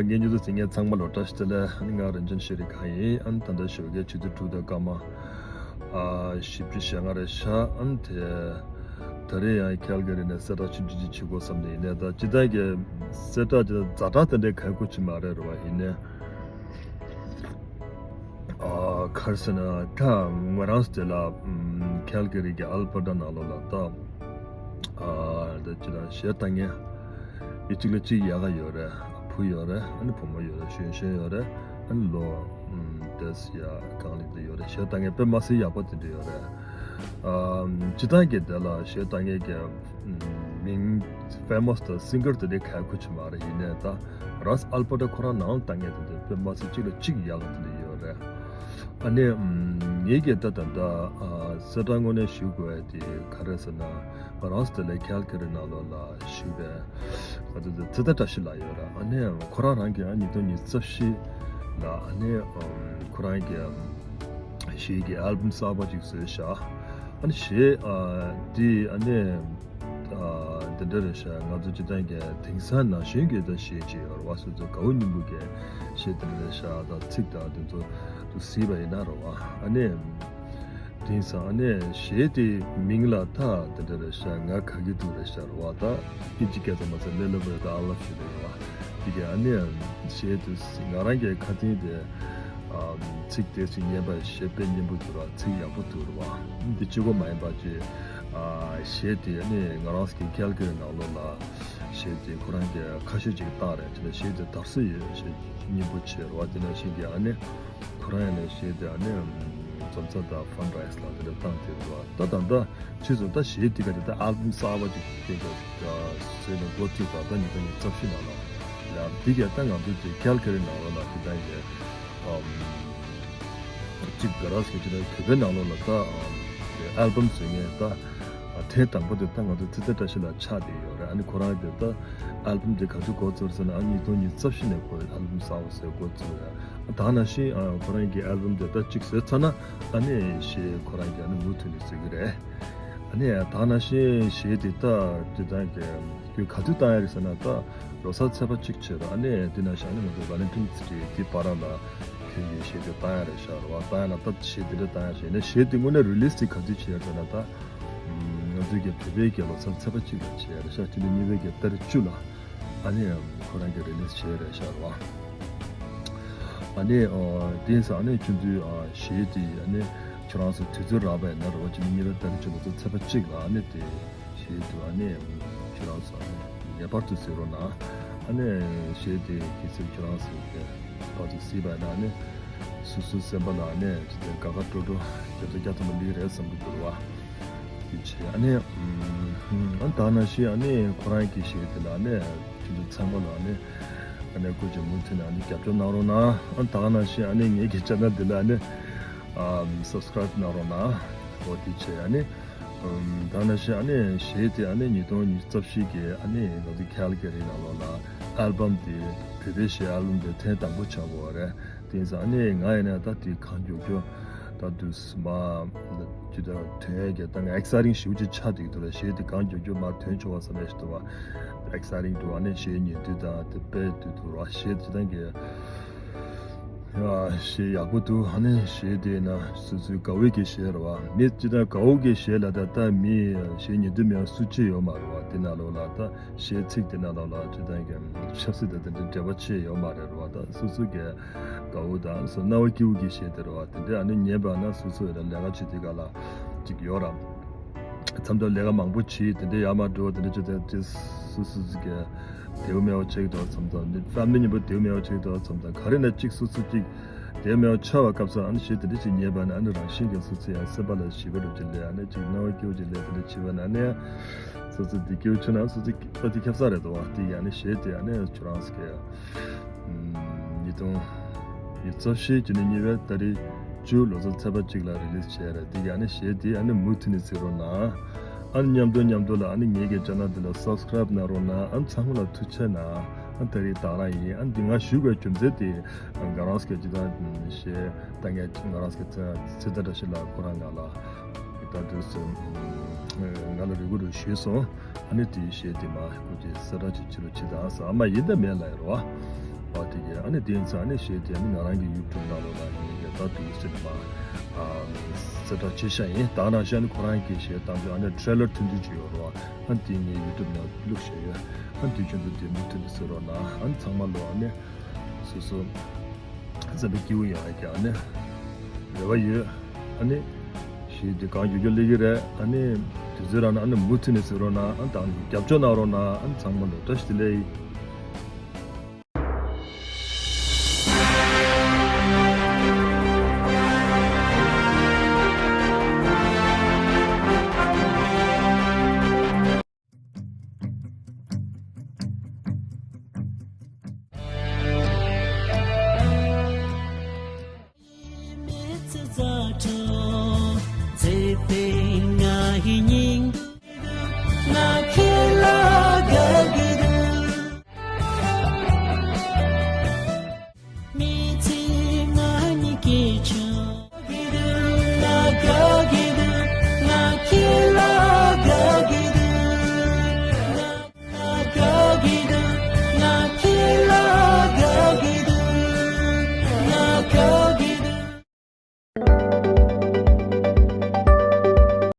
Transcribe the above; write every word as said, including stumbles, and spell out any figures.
ངའི་ཉུ་ཚོ་ཚིག་ངན་ཚང་མ་ལོ་བཀྲ་ཤིས་བདེ་ལེགས། ང་རིན་ཆེན་ཤེས་རིག་ཁང་ཡིན། ཨ་ནི་ད་ལྟ་ཞོགས་ཀའི་ཆུ་ཚོད་དྲུག་དང་སྐར་མ་ཨ་བཞི་བཅུ་ཞེ་ལྔ་རེད་ཤག་ཨ་ནི་དེ་ད་རེས་ཡང་ཁལ་ག་རི་ནས་གསལ་བསྒྲགས་ཆུང་ཆུང་ཅིག་བྱེད་དགོས་བསམ་ནས་ཡིན་ནའི། ད་སྤྱིར་བཏང་གི་གསལ་བསྒྲགས་ཅིག་ཛ་དྲག་དེ་འདྲའི་གལ་དགོས་ཅིག་མ་རེད་རེད་བ། ཡིན་ནའི་ཨ་ག་རེ་ཟེར་ན། ད་ང་རང་ཚོ་དེ་ལ་ཨམ་ཁལ་ག་རི་གི་ཨལ་བྷར་ཊ་ནང་ལོགས་ལ་ད་ཨ་ད་ཅི་ལ་གཞས་ལྟ་མཁན་ཡི་གཅིག་ལ་གཅིག་ཡག་ག་ཡོད་རེད། བུ་ཡོད་རེད། ཨ་ནི་བུ་མོ་ཡོད་རེད། གཞོན་གཞོན་ཡོད་རེད། ཨ་ནི་ལོ་ཨམ་དེ་ཡ་གང་ལ་དེ་ཡོད་རེད། གཞས་ལྟ་མཁན་དཔེ་མ་སྲིད་ཡག་པོ་དེ་འདྲ་ཡོད་རེད། ཨམ་སྤྱིར་བཏང་གི་དེ་ལ་གཞས་ལྟ་མཁན་གྱི་ཨམ་མིང་ཕེ་མོ་སི་དང་སིང་གར་དེ་འདྲའི་གལ་དགོས་ཅིག་མ་རེད། ཡིན་ནའི་ད་རང་ཨལ་བྷར་ཊ་ཁོ་རང་ནང་ལ་ལྟ་མཁན་དེ་འདྲ་དཔེ་མ་སྲིད་གཅིག་ལ་གཅིག་ཡག་ག་དེ་འདྲ་ཡོད་རེད། ཨ་ནི་ངེད་ཀྱིས་ད་ད་ལྟ་གསལ་བསྒྲགས་དངོས་གནས་ཞུ་དགོས་ཡ་དེ་ག་རེ་ཟེར་ན། ང་རང་ཚོ་དེ་ལ་ཁལ་ག་རི་ནང་ལོགས་ལ་བཞུགས་པའི་ང་ཚོ་ཚེ་བརྟན་བཀྲ་ཤིས་ལགས་ཡོད་རེད། ཨ་ནི་ཁོ་རང་རང་གིས་ཨ་ཉིས་སྟོང་ཉི་ཤུ་རྩ་བཞི་ལ་ཨ་ནི་ཁོ་རང་གི་གཞས་ཀྱི་ཨལ་བམ་གསར་པ་ཅིག་བཟོས་ཤག་ཨ་ནི་གཞས་དེ་ཨ་ནི། དེ་འདྲ་རེད་ཤག་ང་ཚོ་སྤྱིར་བཏང་གི་དེང་སང་ན་གཞོན་གྱི་ད་གཞས་ཅིག་ཡོད་རེད་བ། སོ་སོ་དགའ་བོ་སྙིང་པོ་གི་གཞས་དེ་འདྲ་རེད་ཤག་ད་ཚིག་དང་དེ་ཚོ་དུ་གཟིགས་པ་ཡིན་ན་རེད་བ། ཨ་ནི་དེང་སང་ཨ་ནི་གཞས་དེ་མིང་ལ་ད་དེ་འདྲ་རེད་ཤག་ང་དགའ་གི་འདུག་རེད་ཤག་རེད་བ། ད་ཨིན་ཇི་སྐད་དུ་མ་ཟད་ལེ་ལེ་བོ་ད་ཨ་ལབ་ཞུ་རེད་བ། དེ་གི་ཨ་ནི་གཞས་དེ་ང་རང་གི་ཁ་ཐེངས་དེ། ཚིག་དེ་ཚིག་སྙན་པ་གཞས་དཔེ་སྙན་པོ་འདུག་ར། ཚིག་ཡག་པོ་འདུག་ར་བ། འདི་གཅིག་པོ་མ་ཡིན་པ་ཅིག་གཞས་དེ་ཨ་ནི་ང་རང་གི་ཁལ་ག་རི་ནང་ལོགས་ལ་གཞས་དེ་ཁོ་རང་གི་ཁ་ཤས་ཅིག་བཏང་རེད། དེ་ལ་གཞས་དེ་དར་སྲོལ་ཡོད། གཞས་སྙན་པོ་བྱས་ར་བ། དེ་ནང་བཞིན་གྱི་ཨ་ནི་ཁོ་རང་ཡང་ནས་གཞས་དེ་ཨ་ནི་འཛོམས་ས་དང་ཕན་ར་ཡི་སི་ལ་དེ་འདྲ་བཏང་དེ་ར་བ། ད་ད་ད། ཕྱིས་སུ་ད་གཞས་འདི་ག་དེ་ད་ཨལ་བམ་གསར་པ་ཅིག་དེ་ག་བཟོས་ནས་འགོ་ཚུགས་པ། ད་ཉིས་སྟོང་ཉི་ཤུ་རྩ་བཞི་ནང་ལ་ཡང་འདི་ག་ད་ང་ཚོ་དེ་ཁལ་ག་རི་ནང་ལོགས་ལ་དེ་ད་ཡིན་གཅིག་ག་ར་སྐད་ཆ་ད་བོད་པའི་ནང་ལོགས་ལ་ད་ཨལ་བམ་བཟོ་མཁན་ད་ཐེངས་དང་པོ་དེ་ད་ང་ཚོ་ཚེ་བརྟན་བཀྲ་ཤིས་ལགས་ཆགས་བསྡད་ཡོད་རེད། ཨ་ནི་ཁོ་རང་དེ་ད་ཨལ་བམ་དེ་ག་དུས་འགོ་ཚུགས་ཟེར་ན། ཨ་ཉིས་སྟོང་ཉི་ཤུ་རྩ་བཞི་ནས་ཁོ་ཨལ་བམ་གསར་པ་བཟོས་འགོ་ཚུགས་རེད། ད་ནང་བཞིན་ཁོ་རང་གི་ཨལ་བམ་དེ་ད་གཅིག་བཟོས་ཚར་ན་ཨ་ནི་གཞས་ཁོ་རང་གིས་ཨ་ནི་མུ་མཐུད་ནས་བཟོ་གི་རེད། ཨ་ནི་ད་ནང་བཞིན་གཞས་དེ་ད་དེ་དང་གི་ཁྱོད་ག་དུས་བཏང་ཡ་རེད་ཟེར་ན། ད་ལོ་གསར་ཚེས་པ་གཅིག་བྱས་ར། ཨ་ནི་དེ་ནང་བཞིན་ཨ་ནི་ང་ཚོ་ཝ་ལེན་ཊིན་སི་ཌེ་དེ་བར་ལ་ཁྱོད་ཀྱི་གཞས་དེ་བཏང་ཡ་རེད་ཤག་ར་བ། བཏང་ཡ་ན་ད་གཞས་དེ་འདྲ་བཏང་ཡ་རེད། ཨ་ནི་གཞས་དེ་དངོས་གནས་རི་ལི་སི་དེ་ག་དུས་བྱས་ཡ་རེད་ཟེར་ན། ད་ང་ཚོའི་གི་བོད་པའི་གི་ལོ་གསར་ཚེས་པ་གཅིག་ལ་བྱས་ཡ་རེད་ཤག་བཅུ་གཉིས་པའི་གི་ཏ་རིག་བཅུ་ལ། ཨ་ནི་ཁོ་རང་གི་རི་ལི་སི་བྱས་རེད་ཤག་ར་བ། ཨ་ནི་ཨོ་དེང་སང་ཨ་ནི་ཁྱོད་ཚོའི་ཨ་གཞས་དེ་ཨ་ནི་ཁྱོད་རང་ཚོ་དུས་ཚོད་རག་པ་ཡིན་ན་ར་བ། བཅུ་གཉིས་པའི་ཏ་རིག་བཅུ་ལོ་གསར་ཚེས་པ་གཅིག་ལ་ཨ་ནི་དེ་གཞས་དེ་ཨ་ནི་ཁྱོད་རང་ཚོ་ངེས་པར་དུ་གཟིགས་རོགས་གནང་། ཨ་ནི་གཞས་དེ་གལ་སྲིད་ཁྱོད་རང་ཚོ་གི་བར་དུ་གཟིགས་པ་ཡིན་ན། ཨ་ནི་སོ་སོའི་སེམས་པ་ལ་ཨ་ནི་ཅི་ལྟར་དགའ་དགའ་སྤྲོ་སྤྲོ་རྒྱབ་ཐོག་རྒྱག་ཐུབ་པ་འདི་རེད་བསམ་གྱི་འདུག་ར་བ། དེ་བྱས་ཨ་ནི་ཨ་ད་ནང་བཞིན་ཨ་ནི་ཁོ་རང་གི་གཞས་དེ་ལ་ཨ་ནི་ཁྱེད་ཚོ་ཚང་མ་ལ་ཨ་ནི་ཨ་ནི་སྐུ་མཁྱེན་མུ་མཐུད་ནས་ཨ་ནི་རྒྱབ་སྐྱོར་གནང་རོགས་གནང་། ཨ་ད་ནང་བཞིན་ཨ་ནི་ངེད་ཀྱི་ཅེ་ནལ་འདི་ལ་ཨ་ནི་ཨ་སབ་སི་ཀ་རེབ་གནང་རོགས་གནང་། འོ་དེ་བྱས་ཨ་ནི་ཨམ་ད་ནང་བཞིན་ཨ་ནི་གཞས་དེ་ཨ་ནི་ཉིས་སྟོང་ཉི་ཤུ་རྩ་བཞི་གི་ཨ་ནི་ང་ཚོ་ཁལ་ག་རི་ནང་ལོགས་ལ་ཨལ་བམ་དེ་བོད་པའི་གཞས་ཨལ་བམ་དེ་ཐེངས་དང་པོ་ཆགས་ཀྱི་ཡོད་རེད། དེང་སང་ཨ་ནི་ང་ཡིན་ན་ད་དེ་གང་མགྱོགས་མགྱོགས་ད་དུས་མ་ཅི་ད་དོན་གྱི་ད་ང་ཨེག་སའི་ཊིང་ཞེ་པོ་ཅིག་ཆགས་བསྡད་འདུག་ར། གཞས་དེ་གང་མགྱོགས་མགྱོགས་མར་ཐོན་ཆོག་པ་བསམ་ཡ་ཞིག་འདུག་བ། ཨེག་སའི་ཊིང་འདུག་ཨ་ནི་གཞས་ཉན་དུས་དང་དེ་དཔེ་དུས་འདུག་ར། གཞས་ཅི་ད་གི་ཡ་གཞས་ཡག་པོ་འདུག་ཨ་ནི་གཞས་དེ་ན་སོ་སོའི་དགའ་བོ་གི་གཞས་རེད་བ། མི་ཅི་ད་དགའ་བོ་གི་གཞས་ལ་ད་ད་མི་གཞས་ཉན་དུས་མེད་པ་སུ་གཅིག་ཡོད་མ་རེད་བ། དེ་ནང་ལོགས་ལ་ད་གཞས་ཚིག་དེ་ནང་ལོགས་ལ་ཅི་ད་གི་ཆབ་སྲིད་དང་དེ་འདྲའི་འབྲེལ་བ་ཆེ་ཡོད་མ་རེད་རེད་བ། ད་སོ་སོ་གི་དགའ་བོ་དང་སོ་རྣ་བ་སྐྱིད་པོ་གི་གཞས་དེ་རེད་བ། དེ་འདྲའི་ཨ་ནི་ཉན་པ་ན་སོ་སོ་ཡི་ལས་ཀ་བྱེད་དུས་ག་ལ་ཅིག་ཡོད་ར། མཚམས་མཚམས་ལས་ཀ་མང་པོ་བྱེད་དེ་འདྲའི་ཡར་མར་འགྲོ་དེ་འདྲ་བྱེད་དུས་དེ་སོ་སོ་གི་བདེ་པོ་མེད་པ་ཆགས་ཀྱི་འདུག་མཚམས་མཚམས་ནི་ཕེ་མི་ལི་མཉམ་པོ་བདེ་པོ་མེད་པ་ཆགས་ཀྱི་འདུག་མཚམས་མཚམས་ག་རེ་ན་ཅིག་སོ་སོ་ཅིག་བདེ་པོ་མེད་པ་ཆགས་པ་སྐབས་སུ་ཨ་ནི་གཞས་དེ་འདྲ་ཅིག་ཉན་པ་ན་ཨ་ནི་རང་བཞིན་གྱིས་སོ་སོ་ཡང་སེམས་པ་ལ་ཞི་བ་འདྲ་ཅིག་སླེབས། ཨ་ནི་ཅིག་སྣང་བ་སྐྱིད་པོ་ཅིག་སླེབས། དེ་འདྲ་བྱེད་པ་ན་ཨ་ནི་སོ་སོ་བདེ་སྐྱིད་པོ་བྱུང་ན་སོ་སོ་ཨ་དེ་ཁྱབ་ས་རེད་འདུག་བ། དེ་ཡང་ཨ་ནི་གཞས་དེ་ཨ་ནི་ཁྱོད་རང་ཚོ་གི་ཉིས་སྟོང་ཉི་ཤུ་རྩ་བཞི་ཉིས་པའི་ཏ་རིག་བཅུ་ལོ་གསར་ཚེས་པ་གཅིག་ལ་རི་ལི་སི་བྱས་རེད། དེ་ག་ཨ་ནི་གཞས་དེ་ཨ་ནི་མུ་མཐུད་ནས་གཟིགས་རོགས་གནང་། ཨ་ནི་མཉམ་དུ་མཉམ་དུ་ལ་ཨ་ནི་ངེད་ཀྱི་ཅེ་ནལ་འདི་ལ་སབ་སི་ཀ་རེབ་གནང་རོགས་གནང་། ཨ་ནི་ཚང་མ་ལ་ཐུགས་རྗེ་ཆེ་གནང་། ཨ་ནི་ད་རེས་དེ་རང་ཡིན། ཨ་ནི་འདི་ང་ཞུ་དགོས་རྒྱུ་མཚན་དེ་ང་རང་ཚོ་གི་ཅི་ད་གཞས་ད་ངས་ང་རང་ཚོ་གི་ཚེ་ཚེ་ད་བཀྲ་ཤིས་ལགས་ཁོ་རང་ང་ལ་ད་དུས་སུ་ང་ལ་རེ་སྐུལ་རེ་ཞུས་སོང་། ཨ་ནི་དེའི་གཞས་དེ་མ་ཁོ་ཅིག་གསལ་བསྒྲགས་ཅིག་བྱེད་རོགས་བྱེད་དང་ཟེར། ཨ་མ་ཡིན་ད་མེད་ལ་ཡོད་རེད་བ། བ་དེ་གས་ཨ་ནི་དེ་ཡིན་ཙང་ཨ་ནི་གཞས་དེ་ཨ་ནི་ང་རང་གི་ཡུ་ཊུབ་ནང་ལོགས་ལ་ཡིན་གས་ད་དུ་ཟེར་ནས་མ་གསལ་བསྒྲགས་བྱེད་ཤག་ཡིན། ད་ནང་བཞིན་ཨ་ནི་ཁོ་རང་གི་གཞས་གཏམ་བྱ་ཨ་ནི་ཊེ་ལར་ཐུང་ཐུང་ཅིག་ཡོད་རེད་བ། ཨ་ནི་དེ་ངའི་ཡུ་ཊུབ་ནང་བླུགས་བཞག་ཡོད། ཨ་ནི་དེ་ཁྱོད་ཚོ་དེ་མུ་མཐུད་ནས་གཟིགས་རོགས་གནང་། ཨ་ནི་ཚང་མ་ལོ་ཨ་ནི་སོ་སོ་འཛམ་བུ་གླིང་ཡོངས་ཀྱི་ཨ་ནི་རེ་བ་ཡོད། ཨ་ནི་གཞས་དེ་གང་མགྱོགས་མགྱོགས་སླེབས་ཀྱི་རེད། ཨ་ནི་དུས་ཚོད་རག་ན་ཨ་ནི་མུ་མཐུད་ནས་གཟིགས་རོགས་གནང་། ཨ་ནི་ད་ཨ་ནི་རྒྱབ་སྐྱོར་གནང་རོགས་གནང་། ཨ་ནི་ཚང་མ་ལོ་བཀྲ་ཤིས་བདེ་ལེགས།